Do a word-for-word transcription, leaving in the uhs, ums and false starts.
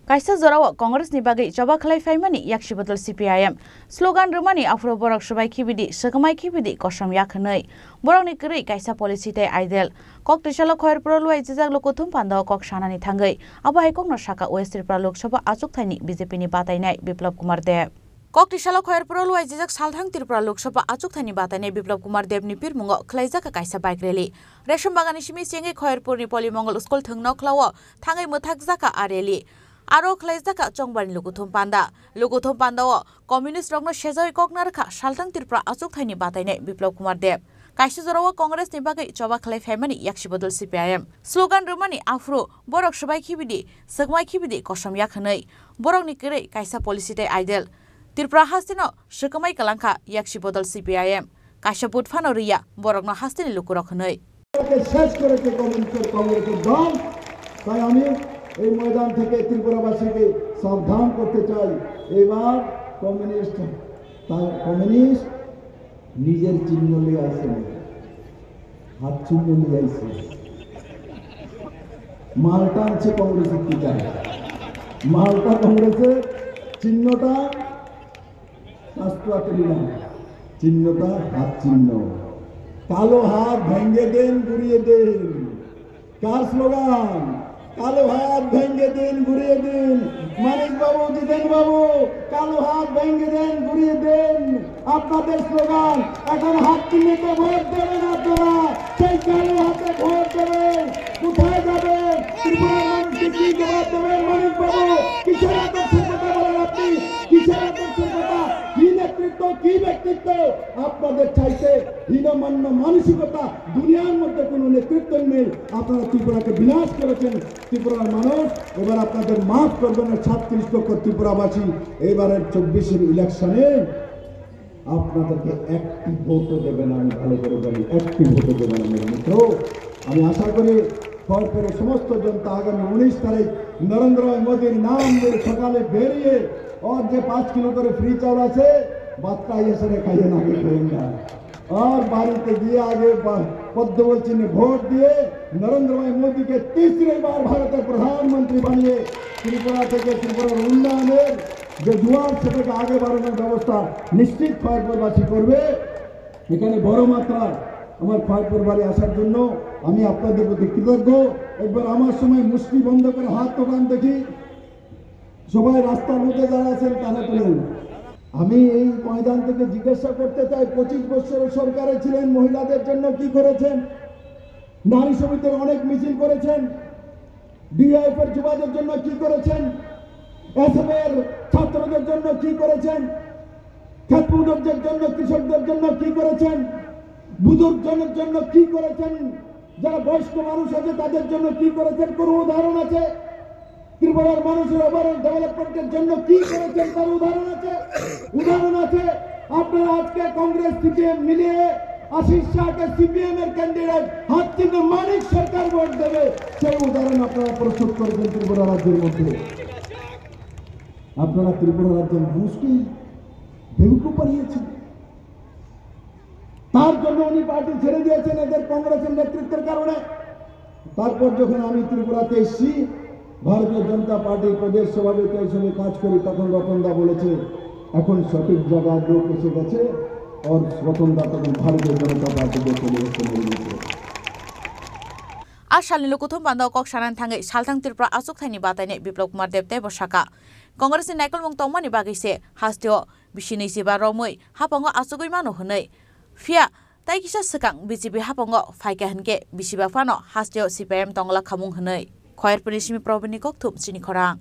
Kaisa jorao Congress ni bagwi choba khlai phaimani yaksi bodol C P I M. Slogan rwmani aphuru borok swbai khibidi, swkmai khibidi, kosom yak hwnwi. Borokni kwrwi kaisa policy tei aidel. Kok twisalo Khoyerpuro luai jijak lukuthum pandao kok sanani thangwi. Abo hai kokno saka West Tripura Lok Sabha achukthani B J P ni batainai Biplab Kumar Deb. Kok twisalo Khoyerpuro luai jijak salthang Tripura Lok Sabha achukthani batainai Biplab Kumar Deb ni pirmungo khlaijak kaisa bike rally. Resham bagani simi chengwi Khoyerpurni Poli Mongol School thwngno khlao thangwi mwthakjak a rally. Aro khlaijak chongbarni lukuthum panda. Lukuthum pandao communist rokno sejawi kok narwkha salthang Tripura achukthani batainai Biplab Kumar Deb. Kaisa jorao Congress ni bagwi choba khlai phaimani yaksi bodol C P I M. Slogan rwmani aphuru borok swbai khibidi, swkmai khibidi, kosom yak hwnwi. Borokni kwrwi kaisa policy tei aidel. Tripura hasteno swkmai kwlangkha yaksi bodol C P I M. Kaisa vote phano rwya borokno hasteni lukurok hwnwi. শেষ করেছে কমিউনিস্ট কংগ্রেসের দল। তাই আমি এই ময়দান থেকে ত্রিপুরাবাসীকে সাবধান করতে চাই। এবার কমিউনিস্ট, তাই কমিউনিস্ট নিজের চিহ্ন নিয়ে আসে না, হাত চিহ্ন নিয়ে আসে। মালটা আনছে কংগ্রেসের টিকা, মালটা কংগ্রেসের চিহ্নটা কাস্তুয়া তুলি না, চিহ্নটা হাত চিহ্ন। কালো হাত ভেঙে দিন, গুড়িয়ে দিন। কার স্লোগান? কালো হাত ভেঙে দিন, গুড়িয়ে দিন। মানিক বাবু, জিতেন বাবু, কালো হাত ভেঙে দিন, গুড়িয়ে দিন। আপনাদের স্লোগান, এখন হাত চিহ্নতে ভোট দেবেন আপনারা। সেই কালো হাতে ভোট দেবেন। কোথায় যাবেন? ত্রিপুরার মানুষকে কি জবাব দেবেন মানিক বাবু? কিসের আদর্শের কথা বলেন আপনি? কিসের আদর্শের কথা? কি নেতৃত্ব, কি ব্যক্তিত্ব? আপনাদের চাইতে হীনমন্য মানসিকতা দুনিয়ার মধ্যে কোনো নেতৃত্ব নেই। আপনারা ত্রিপুরাকে বিনাশ করেছেন। ত্রিপুরার মানুষ এবার আপনাদের মাফ করবে না। সাতত্রিশ লক্ষ ত্রিপুরাবাসী এবারের চব্বিশের ইলেকশনে আপনাদেরকে একটি ভোটও দেবে না, আমি ভালো করে জানি, একটি ভোটও দেবে না। মেরে মিত্র, আমি আশা করি খড়পুরের সমস্ত জনতা আগামী উনিশ তারিখ নরেন্দ্র মোদীর নাম নিয়ে সকালে বেরিয়ে ওর যে পাঁচ কিলো করে ফ্রি চাউল আছে, ভাতটা এসে খাইয়ে না খেয়ে না। আর বাড়িতে গিয়ে আগে বা-, পদ্মফুল চিহ্নে ভোট দিয়ে নরেন্দ্র ভাই মোদীকে তিসরি বার ভারতের প্রধানমন্ত্রী বানিয়ে ত্রিপুরা থেকে ত্রিপুরার উন্নয়নের যে জোয়ার, সেটাকে আগে বাড়ানোর ব্যবস্থা নিশ্চিত খড়পুরবাসী করবে। এখানে বড় মাত্রায় আমার খড়পুর বাড়ি আসার জন্য আমি আপনাদের প্রতি কৃতজ্ঞ। একবার আমার সময় মুষ্টি বন্ধ করে হাত তোলান দেখি। সবাই রাস্তার মধ্যে যারা আছেন তারা তুলুন। আমি এই ময়দান থেকে জিজ্ঞাসা করতে চাই, পঁচিশ বছরের সরকারে ছিলেন, মহিলাদের জন্য কি করেছেন? নারী সমিতির অনেক মিছিল করেছেন, ডিওয়াইএফ এর যুবদের জন্য কি করেছেন? এসএফআই এর ছাত্রদের জন্য কি করেছেন? ক্ষেত মজুরদের জন্য, কৃষকদের জন্য কি করেছেন? বুজুর্গ জনের জন্য কি করেছেন? যারা বয়স্ক মানুষ আছে তাদের জন্য কি করেছেন? কোনো উদাহরণ আছে? ত্রিপুরার মানুষের ওভারঅল ডেভেলপমেন্টের জন্য কি করেছেন তার উদাহরণ আছে? উদাহরণ আছে। আপনারা আজকে কংগ্রেস সিপিএম মিলিয়ে আশিস শাহকে সিপিএম এর ক্যান্ডিডেট হাত চিহ্নে মানিক সরকার ভোট দেবে, সেই উদাহরণ আপনারা প্রস্তুত করেছেন ত্রিপুরা রাজ্যের মধ্যে। আপনারা ত্রিপুরা রাজ্যের মানুষকে বেউকুফ বানিয়েছেন। তার জন্য উনি পার্টি ছেড়ে দিয়েছেন এদের কংগ্রেসের নেতৃত্বের কারণে। তারপর যখন আমি ত্রিপুরাতে এসেছি, ভারতীয় জনতা পার্টির প্রদেশ সভাপতি হিসেবে কাজ করি, তখন রতন দা বলেছে, "এখন সঠিক জায়গায় লোক এসে গেছে," আর রতন দা তখন ভারতীয় জনতা পার্টিতে চলে গেছে, মেরে মিত্র। A salni lukuthum panda kok sanani thangwi salthang Tripura achukthani batainai Biplab Kumar Deb teibo saka, Congress ni naikolmung tongmani bagwi se hasteo bisi nwi chiba romwi haphango achugwi mano hwnwi. Phiya tai kisa swkang B J P haphango phaikha hwnkhe bisiba phano hasteo C P I M tongla khamung hwnwi. Khoyerpurni simi Probini kokthum chini khorang.